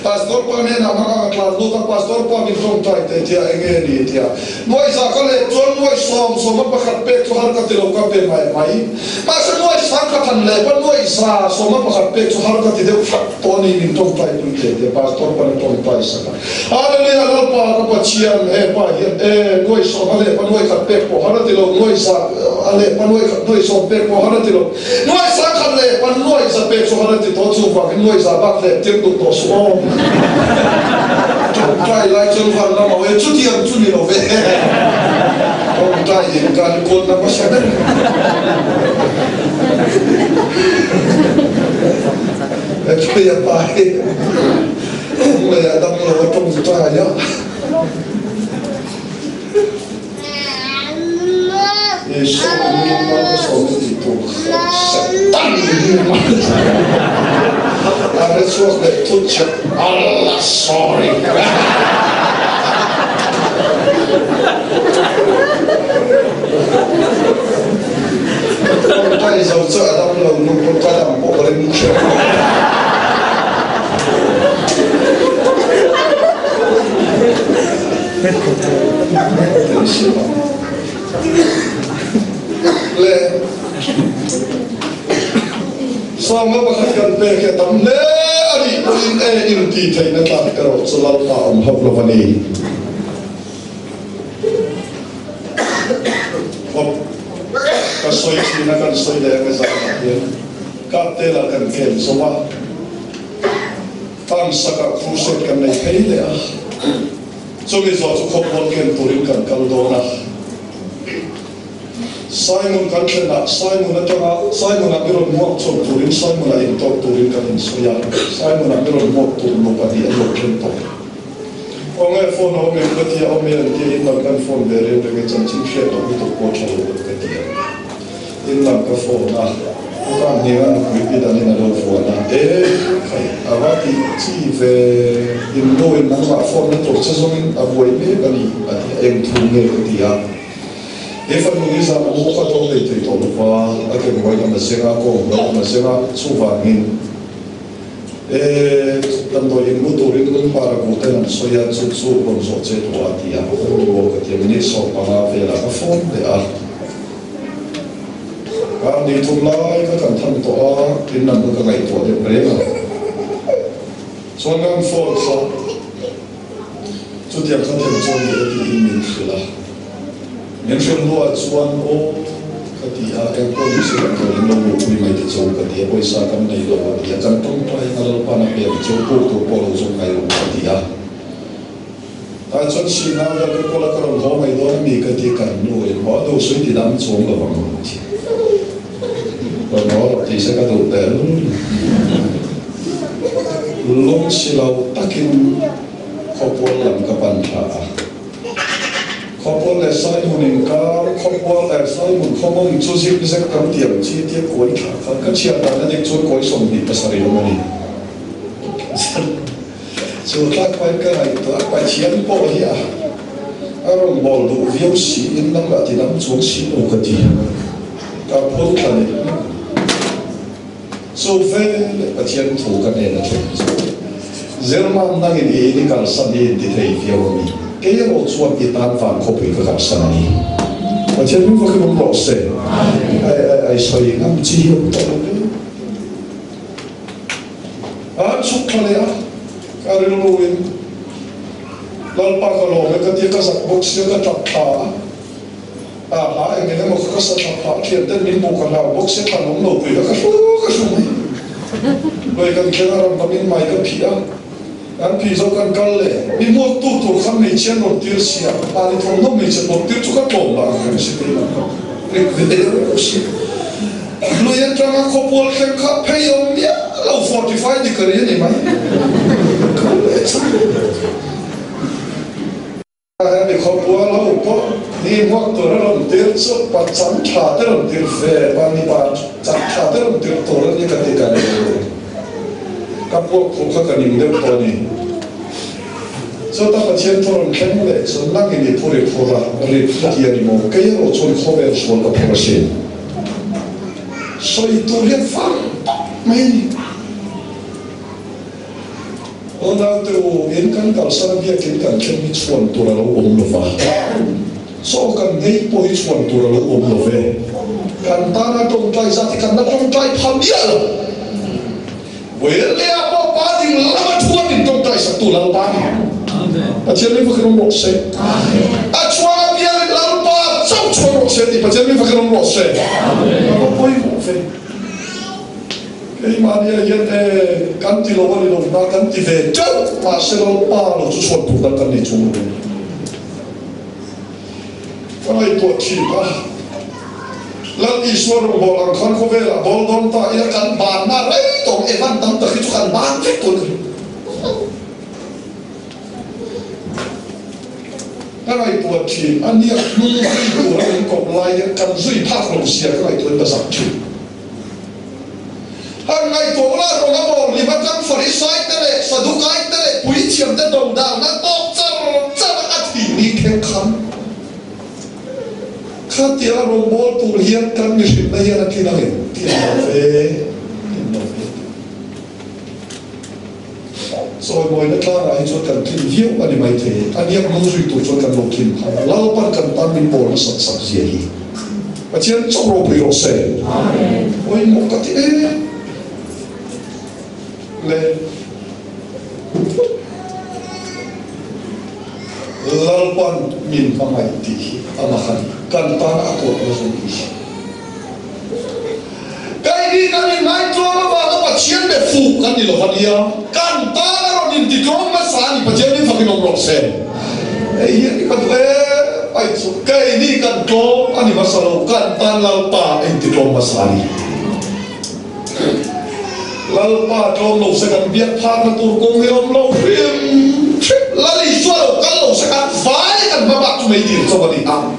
[SPEAKER 1] Pastor pa hnenah hmang ang a tlan lut a, Pastor pa min tawngtai teh tia enge ni tia nuaihza ka let chuan nuaih sawm sawma pakhat pek chu har ka ti lo ka pe mai mai. Mahse nuaih sang ka than leh pa nuaihza sawma pakhat pek chu har ka ti deuh hrat tawh a ni min tawngtai pui teh tia Pastor pa nih tawngtai sak a. Hallelujah Lalpa ka Pathian he pa hian e nuaih sawm a leh pa nuaih khat pek pawh har a ti lo nuaihza a leh pa nuaih khat nuaih sawm pek pawh har a ti lo. Nuai sangkhat leh pan nuai za pek chu han a ti tawh chuvangin nuai za bak leh tir duh tawh suh aw. Tawngtai lai chuan van lam au e, chutiang chu ni lo ve. Tawngtai in kan kawn na hmasa ber. Hei a pa hi lei a dam lo a tawngtai a. Isua in mal ka sawm i tih tur kha Satan in mal a hre chhuak leh thut che Allah sorry Tawngtai zo chu a dam lo nu pawh ka dam pawh ka ring hrep lo. Le Sanga pakhat kan pek hi a tam hle a nih pawhin e inti theihna tlak erawh chu Lalpa awm hauh lo a ni. Khawp ka sawi thin a kan sawi leh ang e zanah hian Kaptela kan ken zo a. Tangsak ah crusade kan nei phei leh a, chumi zawh chu khawpual ken turin kan kal dawn a. Simon kan thlen ah Simon atanga Simon ah mi rawn muak chawp turin Simon ah intawk turin kan insawi a, Simon ah mi rawn muak tur nupa hnih an lo thlen tawh. Aw nge phone a awm em ka ti a, awm e an tia in lam kan phone ve reng reng e chanchin hriat loh lutuk pawh tha lo deuh ka ti a, in lam ka phone a. Kang hnianga nupui pi danin a lo vuan a, E khai, a va tih chi ve, in nu in nangmah phone na tur che zawngin a buai mek a ni, a ti a, eng thu nge ka ti a. He fanu hi zan a mu kha tawng nei thei tawh lova, a ke hnuai lam a zeng a, kawng hnuai lam a zeng a, chuvangin e damdawi in mu turin lungpar a bu ten an sawi a, chu chu rawn zawh che duh a ti a, ka nu aw ka ti a, minute 15 velah ka phone leh a. Kar ni thum lai ka kan than tawh a, in lam kha ka ngaihtuah deuh reng a. Chuan kan phone kha chutiang kha them chuan ni e tiin min hrilh a. Min hrilh hnuah chuan aw ka ti a, eng pawh ni se kan tawh in lo luhpui mai te chu ka ti a, pawisa kan nei lo a ti a, kan tawngtai a Lalpan a pek chu puk tur pawh lo zawng ngai lo ka ti a. Tah chuan Sina vel ka kawl a ka rawn haw mai dawn a mi ka ti kan nu in haw a duh sui ti dang chuang lo ang ti. Rawn haw rawh tih se ka duh tel. Lung si lo takin khawpual lam ka pan thla a. Khawpual leh Saihmun inkar, khawpual leh Saihmun khawmawng chu zik zek kan tiam chi tia kuai thla kha ka chhiat dan a dik chuan kuai 27 awm a ni. Chu tlak pain ka ngaihtuah a, Pathian pawh hi a a rawn bawl duh viau si in lam lah ti dam chuang si lo ka ti. Ka phur thla leh hmak. Chu ve leh Pathian thu ka hnen a thleng chu Zirman nangin i in i kalsan hi in ti thei viau a mi? Kei erawh chuan i tan van khawpui ka kalsan a ni. Pathian min vakin awm rawh se. Ai ai ai sawi ngam chi hi awm tawh lo ve. A chhuk thla leh a, ka rilruin Lalpa ka lawm e ka tia ka zak bawk sia ka tap thla a, a hla eng eng emaw kha ka sa thlap phah thian ten min hmuh ka hlau bawk sia thlan awm lo pui kha ka hru ka hru mai. Lui kan thleng a ram lamin mai ka phih a, kan phih zo kan kal leh mi hmuak tu tur kha hmeichhia an rawn tir sia, mahni thawmhnaw hmeichhe rawn tir chu ka tlawm lah ang reng si tih lah ka rik ve reuh si. Lui atanga khawpual thleng kha phei awm miah lo 45 degree a ni mai. Kal leh chak. Hemi khawpual ho pawh ni hmuak tur a rawn tir chu pa chang tha te rawn tir ve, pa ni pa chak tha te rawn tir tur a ni ka ti ka ni. Ka puak thu kha ka ning deuh tawh a ni. Chuta Pathian thu rawn thleng leh chu nangin i phur i phur a, rit ka ti a ni maw? Kei erawh chuan khawvel sual ka phur asin. Sawi tur hian fang tak mai a ni. Aw naute u, in kan kalsan a biakin kan thleng hi chhuan tur a lo awm lo va, chaw kan nghei pawh hi chhuan tur a lo awm lo ve. Kan tana tawngtai zat hi kan la tawngtai pha miah lo. Vawiin pawh pa ding lama thuan in tawngtai saktu Lalpa ni. Pathian min vakin awm rawh se. A chuang a bialin Lalpa chauh chuan rawh se tih Pathian min vakin awm rawh se. A va pawimawh ve. Keimahnia hian e kan ti lo a ni lo na kan ti ve teuh mahse Lalpa lo chu chhuan tur dang kan nei chung lo. Ka ngaihtuah thin a, Lal Isua rawngbâwl ang khan khawvelah bawl dawn ta ila kan banna rei tawng Evan tam tak hi chu kan ban vek tawh ni. Ka ngaihtuah thin a, nia hnung zui tura min kawp lai hian kan zui phak lo sia ka ngaihtuah in ka zak thin. Han ngaihtuah ula rawn a bawr hlim atang Farisai te leh Sadukai te leh puithiam te dodalna tawk char char a thih ni thleng khan khatia rawngbâwl tur hian kan mihrinna hian a tlin ang em? Tlin lo ve, tlin lo ve. Chawimawina tlangah hi chuan kan tlin viau a ni maithei, a niak nung zui tur chuan kan lo tlin phah a, Lalpan kan tan min bawl nasat sak zia hi Pathian chauh ropui rawh se. Pawimawh ka ti em le. Lalpan min hmangaih tih hi a mak a ni, kan tan a kawtna zawng hi. Keini kan inngaihtlawm avanga Pathian be fuh kan ni lo va nia, kan tan a rawn intitlawm hmasa a ni, Pathian min fakin awm rawh se. Hei hi a ni ka duh em mai chu, keini kan tlawm a ni hmasa lo, kan tan Lalpa a intitlawm hmasa a ni. Lalpa tlawm lo se kan biak phakna tur kawng hi awm lo hrim hrim, Lal Isua lo kal lo se kan vai kan hma bak chu mei tir chauh a ni ang.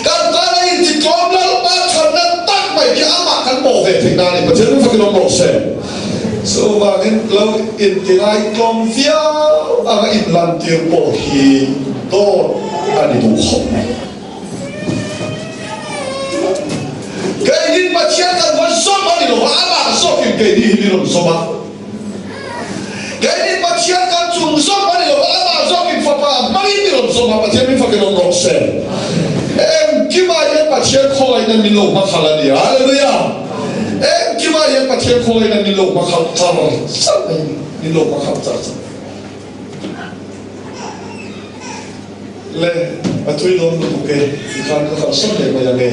[SPEAKER 1] Kan tan a intitlawm Lalpa chhanna tak mai khi. hi amah kan pawh ve theih nan a ni. Pathian ring fakin awm rawh se. Chuvangin lo intingai tlawm viau anga inlantir pawh hi dawt a ni duh khawp mai. Keinin Pathian kan va zawm a ni lo va, amah zawkin keini hi min rawn zawm a. Keini Pathian kan chung zawm a ni lo va, amah zawkin Fapa hmangin min rawn zawm a, Pathian min fakin awm rawh se. Engkimah hian Pathian khawngaihna min lo hmakhal a ni. Hallelujah! Engkimah hian Pathian khawngaihna min lo hmakhal char char mai a ni. Min lo hmakhal char char. Le, a tui dawn lutuk e, tikhan ka kalsan leh mai ang e.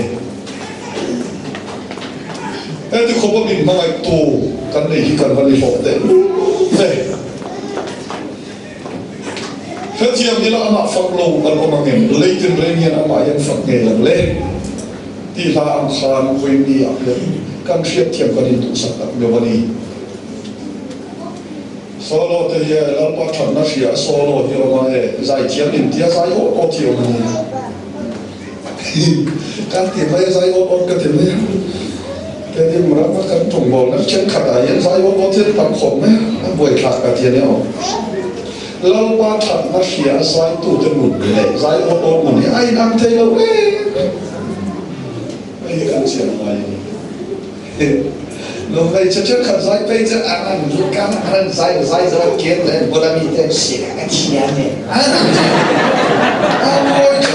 [SPEAKER 1] Heti khawpa min hmangaihtu kan nei hi kan va ni hlawh teh ve. Hetiang ila amah fak lo an awm ang em? Lei tinreng hian amah hian fak ngei ang le? Tih hla ang khan vawi ah hian kan hriatthiam kan induhsak tak meuh a ni. Solo te hi e Lalpa thatna hria solo hi awm a e zaithiam in tia zai awt awt hi awm a ni kan ti mai a zai awt awt ka ti mai a keini ram a kan tawngbawl na thenkhat ah hian zai awt awt hi an tam khawp mai a a buaithlak ka ti a nia aw Lalpa thatna hria a zai tu te nun leh zai awt awt nun hi a in ang thei lo em hei hi kan chian ngai a ni. Lo hmeichhe thenkhat zai phei chu an an lut khan an an zai zai zo a kian leh an bula mite an hria a thiam e an an ti a mawi tho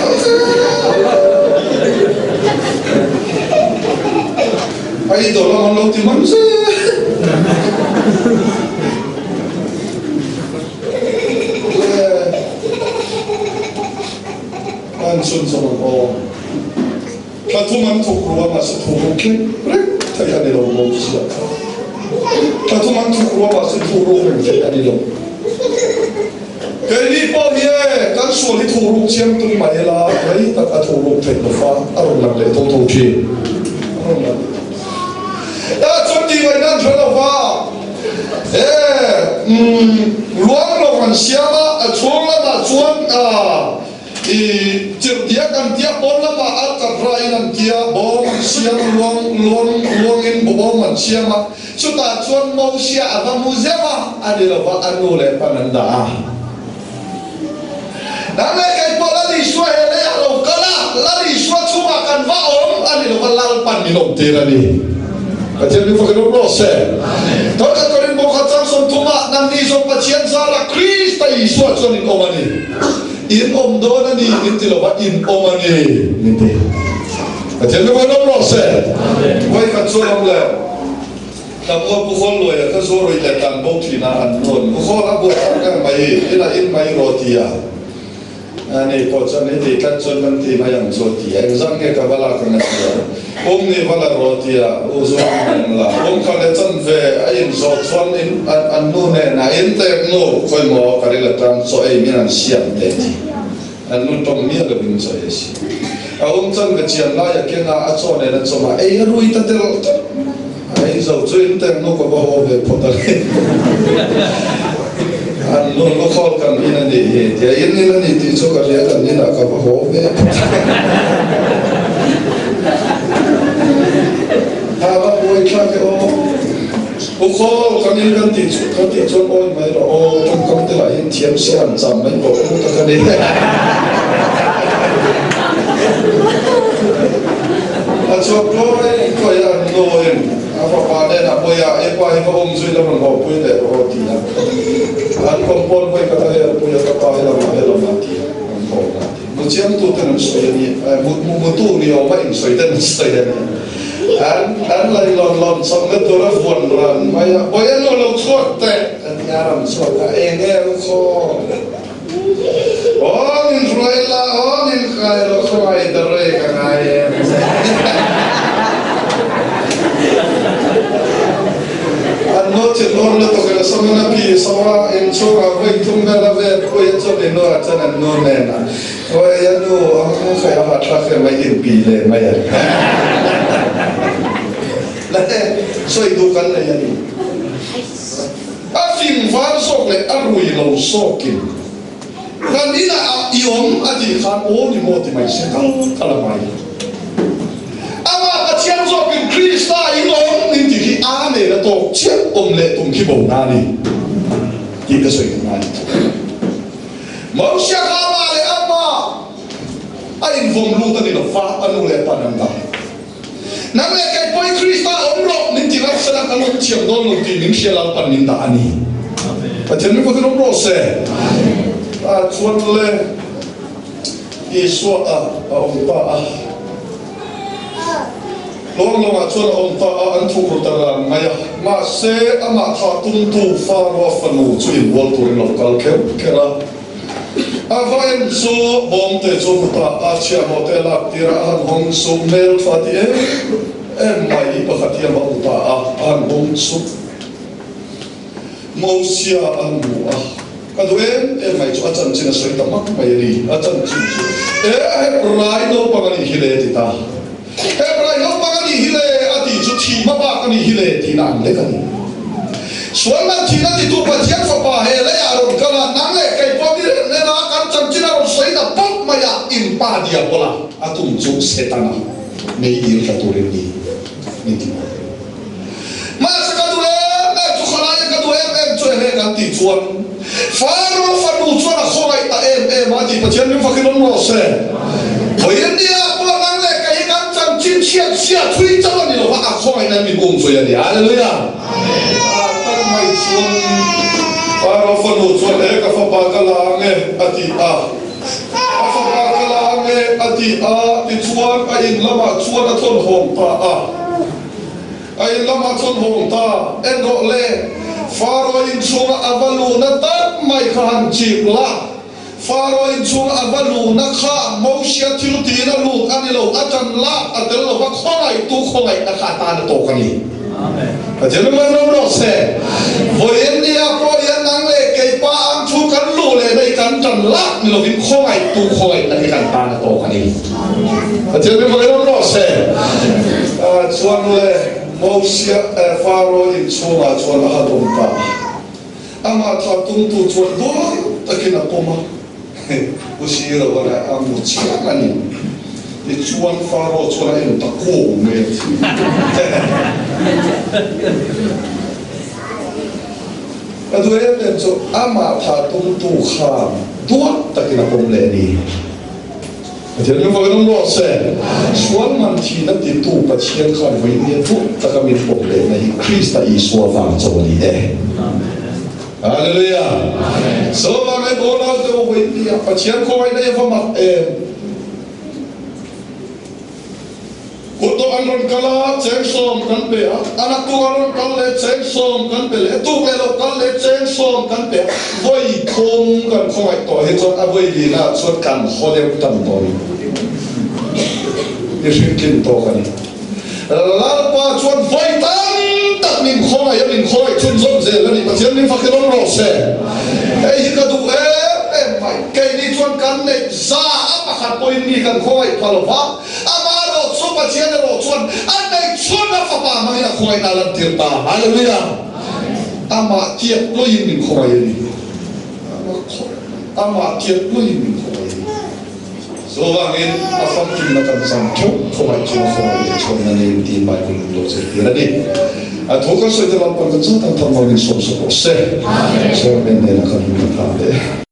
[SPEAKER 1] a idol lam an lo ti man che an chhun zawm ang aw. Thla thum an thuk ruam a si thu ruk thleng reng thei a ni lo maw ziah kha. Thla thum an thuk ruam a si thu ruk reng thei a ni lo. Keini pawh hi e, kan sual hi thu ruk chiam tum mai ila, rei tak a thu ruk theih lo fa a rawn lang leh tho tho thin. A rawn lang leh tho tho. Tah chuan tih ngaihna an hre lo va, e, umm, ruang lo an siam a, a chhung lamah chuan, ah, I chirhtia kan tia pawn lamah a kat raiin an tia bawm an siam luang luang luangin bawm an siam a, chutah chuan Mosia a va hmu zeuh a, a ni lova a nu leh pan an dah a. Nang leh kei pawh Lal Isua he leiah lo kal a, Lal Isua chungah kan va awm a ni lova Lalpan min awmtir a ni. Pathian min fak in awm rawh se. Tawlkhat Korin bawkhat chang 30 ah nangni zawng Pathian zara Krista Isua chuan in awm a ni. In awm dawn a ni min ti lova in awm a ni min ti. Pathian chu vawi rawh se. Vawi khat chuan awm le. Tlangval Pu Khawl Luaia kha zu ruih leh tlan bo thin a an nawn. Pu Khawl a buai tak em mai i la in mai rawh ti a. Ani pawh chuan i tih tlat chuan kan ti mai ang chu a ti a. Engzat nge ka va lak ang a ti a. Um ni va la rawh a ti a. U zu an la. Um kha leh chanve a inzawh chuan in an nu hnenah in tek nu khawimaw ka ril atang chaw ei min an siam teh ti. An nu tawng miah lovin chaw ei a si. A um chanve chian lai a keng a, a chaw nen a chawm a, ei a rui ta tel tawp. A ei zo chu in tek nu ka va haw ve phawt a ni. An nu lukhawl kan in a nih hi tia in in a ni tih chu ka hria kan inah ka va haw ve phawt a ni. A va buai thlak e aw. U khawl kan in kan tih chu kan tih chuan awi mai rawh aw tawngkam te lah hian thiam si an cham mai pawh u tak a ni. A chhuak tuai tuai a an nuin a fapa hnenah Puia i pa hi va awm zui la rawn haw pui leh rawh aw ti a. An compound vawi khat a hel Puia ka pa helamah helamah ti a an haw na ti. Mu chiangtu ten an sawi a ni, mutu ni awm a insawi ten an sawi a ni. An an lailawn lawn chawlhna tur a vuan ran mai a, Bawi a nu lo chhuak teh! A ti a rawn chhuak a, Eng nge u khaw? Aw min hruai la, aw min kai rawh, khawngaih ta rei ka ngai em? An nu thinur lutuk in a sawmin a pi sawa inchhungah vawi thum vel a vel pui a chumi hnuah chuan an nu hnenah Awi a nu a khaih a hahthlak em mai inpi leh mai a le sawi duh kan nei a ni. A fing var zawk leh a rui lo zawkin kan inah a i awm a tih khan aw ni maw ti mai se kal kal a mai. Amah Pathian zawkin Krista. Amen a tawk chiah awm leh tum khi bo na ni tih ka sawi duh ngai. Mosia kha amah leh amah a invawm lut a ni lo va, a nu leh a pa an dah. Nang leh kei pawhin Krista awm rawh min ti rauh sela kan awm thiam dawn lo tih min hria Lalpan min dah a ni. Pathian min kawtin awm rawh se. Ah chuan le Isua a a awm ta a. Lawng lawngah chuan a awm ta a, an thuk ru ta ran mai a. Mahse amah kha tumtu Faroa fanu chu inbual turin lo kal kher kher a. A va en chu bawmte chu hmuta a chhiahhlawh te a lak tir a, a han hawng sup hmel tha ti em em mai pakhat hi a va hmu ta a, a han hawng sup Mosia a han hmu a, ka duh em em mai chu a chanchin a sawi ta hmak mai a ni, a chanchin chu e Hebrai naupang a nih hi le a ti ta, Hebrai naupang a nih hi le a tih chu thih hma bak a nih hi le tihna ang lek a ni. Sualman thihna titu Pathian Fapa he leiah a rawn kal a, nang leh kei pawh ni reng reng a, kan chanchin a rawn sawi ta pawp mai a, in pa diabola a tum chu Setana mei dil tla turin ni min ti maw? Mahse ka duh em em chu khalaia ka duh em em chu enge kan tih chuan Faro fanu chuan a khawngaih ta em em a tih Pathian min fakin awm rawh se. Vawiin nia pawh nang leh kei hi kan chanchin chhiat chhiat thui chauh a ni lo va, a khawngaihna min um zui a ni. Hallelujah! A tak mai chuan Faro fanu chuan he ka fapa ka la ang e a ti a. A fapa ka la ang e a ti a, tichuan a in lamah chuan a thawn hawng ta a. A in lamah chuan hawng ta, en rawh le, Faro inchhunga a va luhna tak mai kha han chip la. Faro inchhunga a va luhna kha Mosia thil tiin a lut a ni lo, a ṭan lak a tel lo va, khawngaihtu khawngaihna kha a tan a tawk a ni. Pathian min rawn rawh se. Vawiin nia pawh hian nang leh kei pa ang thu kan luh leh na i kan ṭan lak ni lovin khawngaihtu khawngaihna hi kan tan a tawk a ni. Pathian min rawn rawh se. Chuan le Mosia Faro inchhungah chuan a han awm ta a. Amah thla tumtu chuan dawn takin a pawm a, Pu Sirova leh a mu chiang a ni. Tichuan Faro chuan a en ta kawng mai a thi. Ka duh em em chu amah thla tumtu khan duat takin a pawm leh a ni. Pathian min vawi rawn rawh se. Sual man thihna titu Pathian khan vawi nia duh taka min pawm lehna hi Krista Isua vang chaw a ni e. Hallelujah. So vang e bawl au te u vawi nia Pathian khawngaihna hi a va mak em. Kut tawh an rawn kal a, cheng sawm kan pe a, a naktuk an rawn kal leh cheng sawm kan pe leh, tuk leh lo kal leh cheng sawm kan pe a, vawi thum kan khawngaih tawh hi chuan a vawi lina ah chuan kan haw deuh tan tawh a ni. I hrintlin tawk a ni. Lalpa chuan vawi tam tak min khawngaih a, min khawngaih chhunzawm zel a ni. Pathian min fak hlawm rawh se. Hei hi ka duh em em mai. Keini chuan kan neih za a pakhat pawhin mi kan khawngaih pha lo va. Amah erawh chu Pathian erawh chuan a neihchhun a fapa hmangin a khawngaihna a lantir ta. Hallelujah! Amah tiat luiin min khawngaih a ni. Amah tiat luiin min khawngaih a ni. Chuvangin a famkimna kan zam theuh khawngaih chu a khawngaih leh chhawnna nei tiin Bible in lo zirtir a ni. A thu kan sawi te lam pawn kan zat ang tham lo in sawm sa pawh se. Chairman nena kan hun ka tha hle.